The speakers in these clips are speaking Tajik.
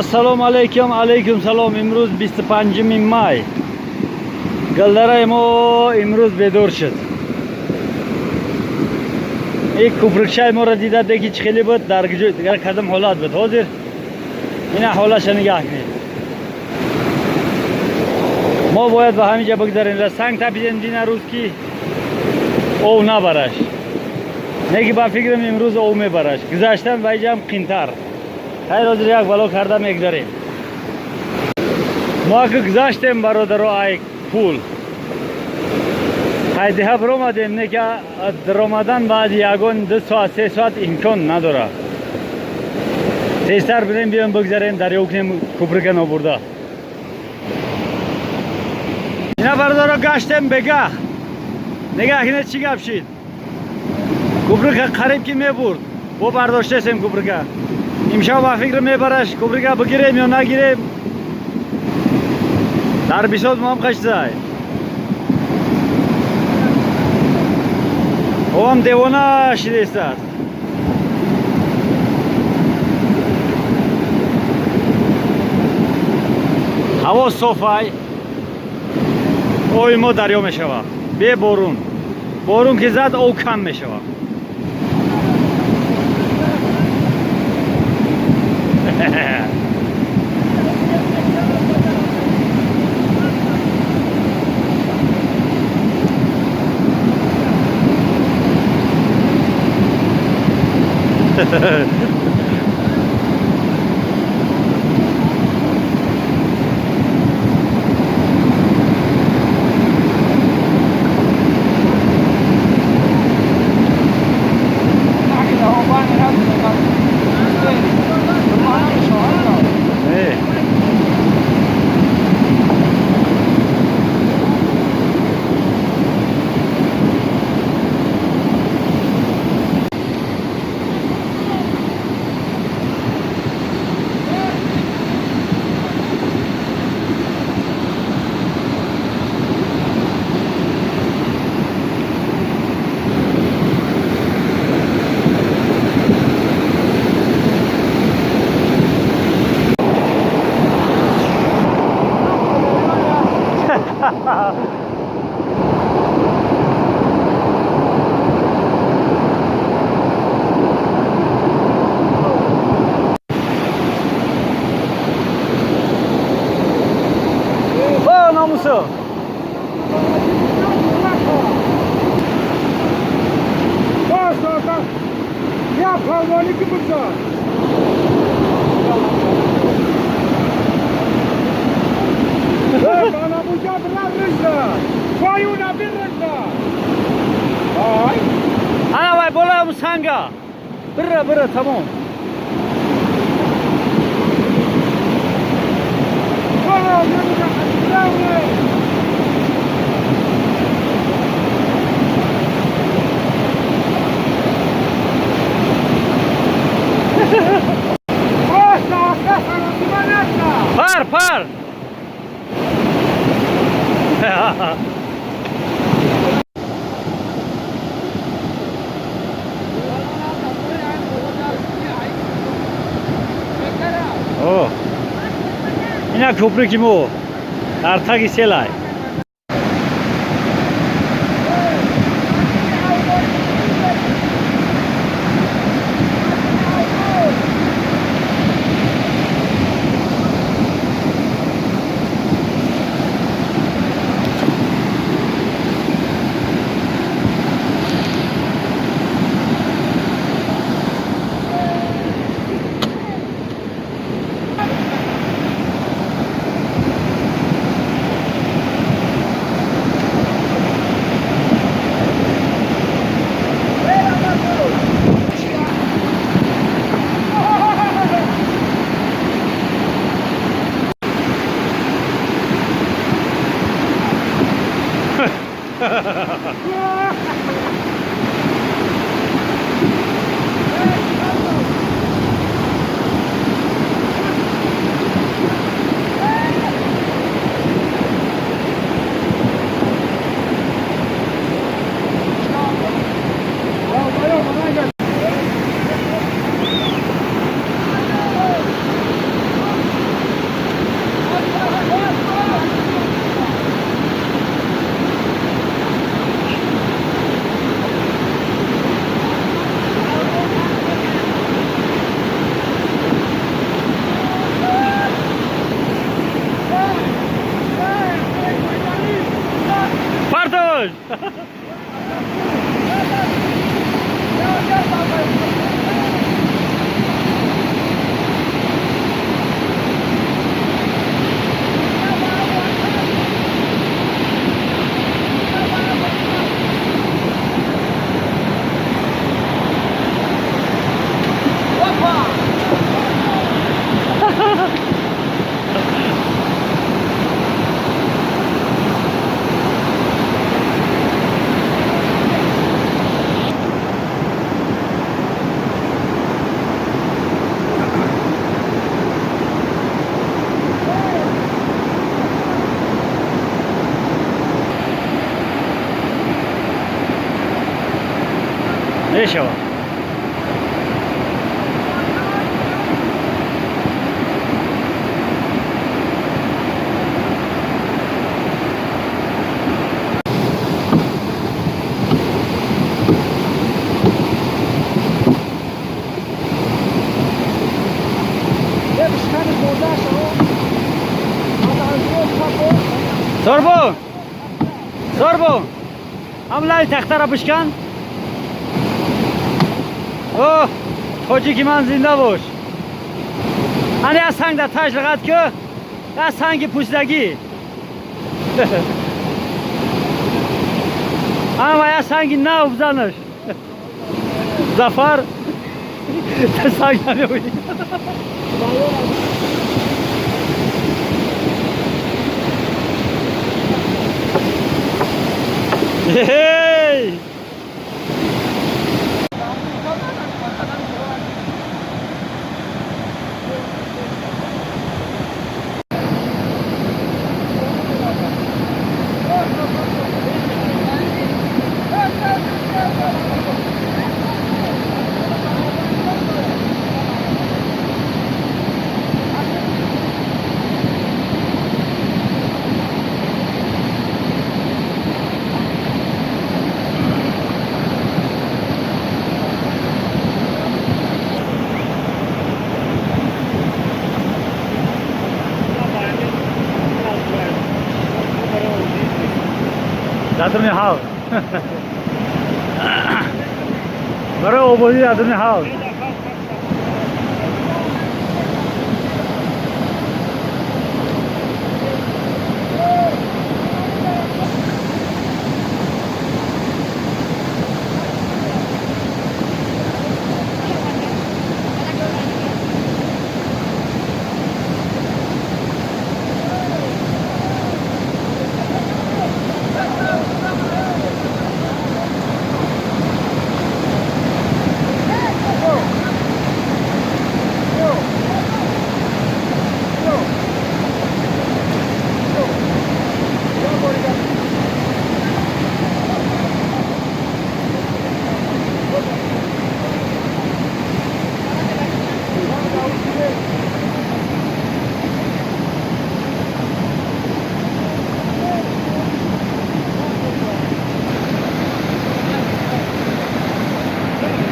Салом алейкум, алейкум салом. Имрӯз 25 май. Гулдараи мо имрӯз бедор шуд. Ин куприкчаи моро дида, деки чӣ хеле буд, дар дигар кадом ҳолат буд. Ҳозир ина ҳолатша нигаҳ кунед. Мо бояд ба ҳамин ҷа бигзарем. Санг тапидем дина рӯз, ки ов набараш. Неки ба фикрам, имрӯз ов мебараш. Гузаштан ба иҷам қинтар. Хайр, ҳозир як бало карда мегзарем. Мо ки гузаштем, бародаро, ай пул хайдиҳа биромадем, не ки даромадан баъди ягон 2 соат, 3 соат имкон надорад. Тезтар бирем, биёем, бигзарем, дарё кунем, куприка нобурда. Ина, бародаро, гаштем бегаҳ. Нигаҳ кинед, чӣ гап шид. Куприка қариб ки мебурд, бо бардоштесем куприка. Имшаб ба фикр мебараш. Куприка бигирем ё нагирем, дар бисот моам қашзай. Овам девона шидестааст. Ҳаво софай, оби мо дарё мешавад бе борун. Борун ки зад, ов кам мешавад. Э. О, номусо! Бош, я палвони ки бигзор. Bana bu Koyuna bir rızda. Ay. Ана вай болаям санга. Бира, бира, тамом. Bana ne. Пар, пар. О. Ина куприки мо дар таги селай. Мешавад. Сорбон, Сорбон, ҳам лали тахтара бишкан. Оҳ, тоҷики ман, зинда бош. Ани аз санг дар таш лағат ку, аз санги пӯсидагӣ. Ама я санги нав бизанаш. Зафар санг намеоӣ. Эй! Дар ҳавз. Барои ободӣ дар дуни ҳавз.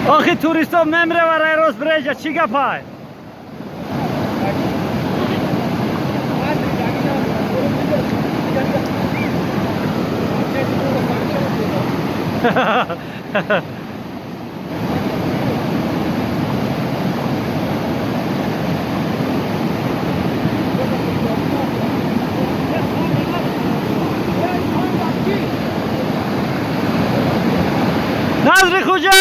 Охи, туристо мемрева рай рост бреҷа, чӣ гапай? Назри хуҷа!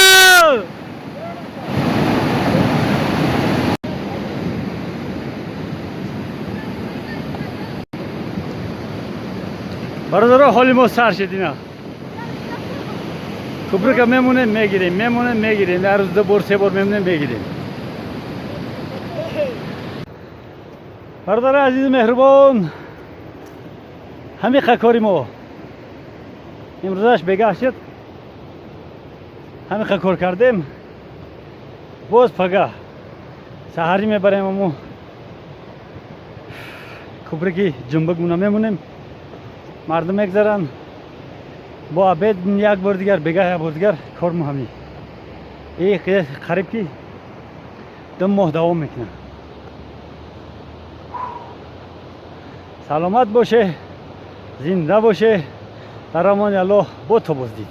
Бародаро, ҳоли мо сар шид. Ина куприка мемонем, мегирем, мемонем, мегирем. Дар рӯз ду бор, се бор мемонем, мегирем. Бародари азизи меҳрубон, ҳамиқа кори мо имрӯзаш бегаҳ шуд. Ҳамиқа кор кардем. Боз пагаҳ саҳарӣ мебарем, амо куприки ҷумбагуна мемонем, мардум мегзаранд. Бо обед як бор дигар, бегаҳ як бор дигар. Кор муҳамӣ и қариб ки 2 моҳ давом мекунад. Саломат боше, зинда боше, дар амони Аллоҳ, бо то боздид.